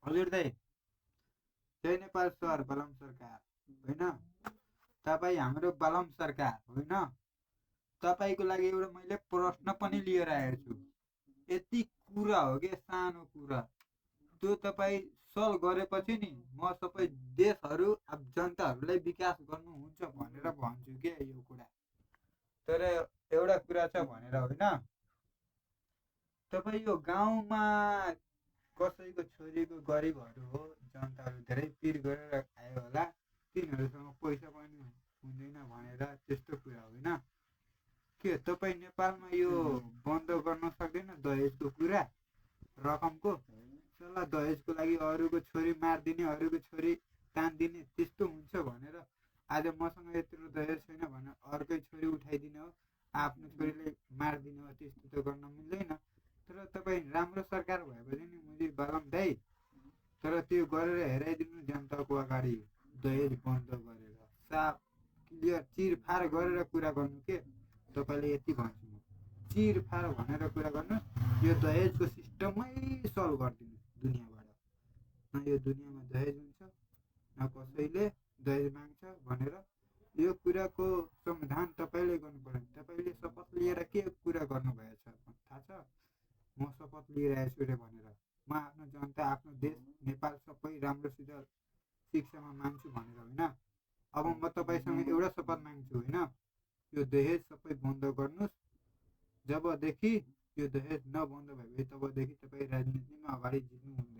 हजुर दाइ, जय नेपाल सर बलम सरकार होइन, तपाईँ हाम्रो बलम सरकार होइन। तपाईँको लागि एउटा मैले प्रश्न पनि लिएर आएको छु। यति कुरा हो कि सानो कुरा, त्यो तपाईँ सल्भ गरेपछि नि म सबै देशहरू अब जनताहरूलाई विकास गर्नुहुन्छ भनेर भन्छु के यो कुरा। तर एउटा कुरा छ भनेर होइन, तपाईँ यो गाउँमा कसैको छोरीको गरिबहरू हो, जनताहरू धेरै पिर गरेर आयो होला, तिनीहरूसँग पैसा पनि हुँदैन भनेर त्यस्तो कुरा होइन के तपाईँ नेपालमा यो बन्द गर्न सक्दैन दहेजको कुरा रकमको? सल्लाह दहेजको लागि अरूको छोरी मारिदिने, अरूको छोरी तानिदिने त्यस्तो हुन्छ भनेर आज मसँग यत्रो दहेज छैन भने अर्कै छोरी उठाइदिने हो, आफ्नो छोरीले मारिदिने हो, त्यस्तो त गर्न मिल्दैन। तर तपाईँ राम्रो सरकार भएपछि नि मैले बालम दाइ, तर त्यो गरेर हेराइदिनु जनताको अगाडि, दहेज बन्द गरेर साफ क्लियर चिरफार गरेर कुरा गर्नु के। तपाईँले यति भन्छु म, चिरफार भनेर कुरा गर्नु, यो दहेजको सिस्टमै सल्भ गरिदिनु दुनियाँबाट। न यो दुनियाँमा दहेज हुन्छ, न कसैले दहेज माग्छ भनेर यो कुराको समाधान तपाईँले गर्नु पर्यो। तपाईँले शपथ लिएर के कुरा गर्नुभएछ थाहा छ? म शपथ लिइरहेको छु अरे भनेर, म आफ्नो जनता, आफ्नो देश नेपाल सबै राम्रोसित शिक्षामा मान्छु भनेर होइन। अब म तपाईँसँग एउटा शपथ माग्छु होइन, यो दहेज सबै बन्द गर्नुहोस्। जबदेखि यो दहेज नबन्द भएपछि तबदेखि तपाईँ राजनीतिमा अगाडि जित्नु हुँदैन।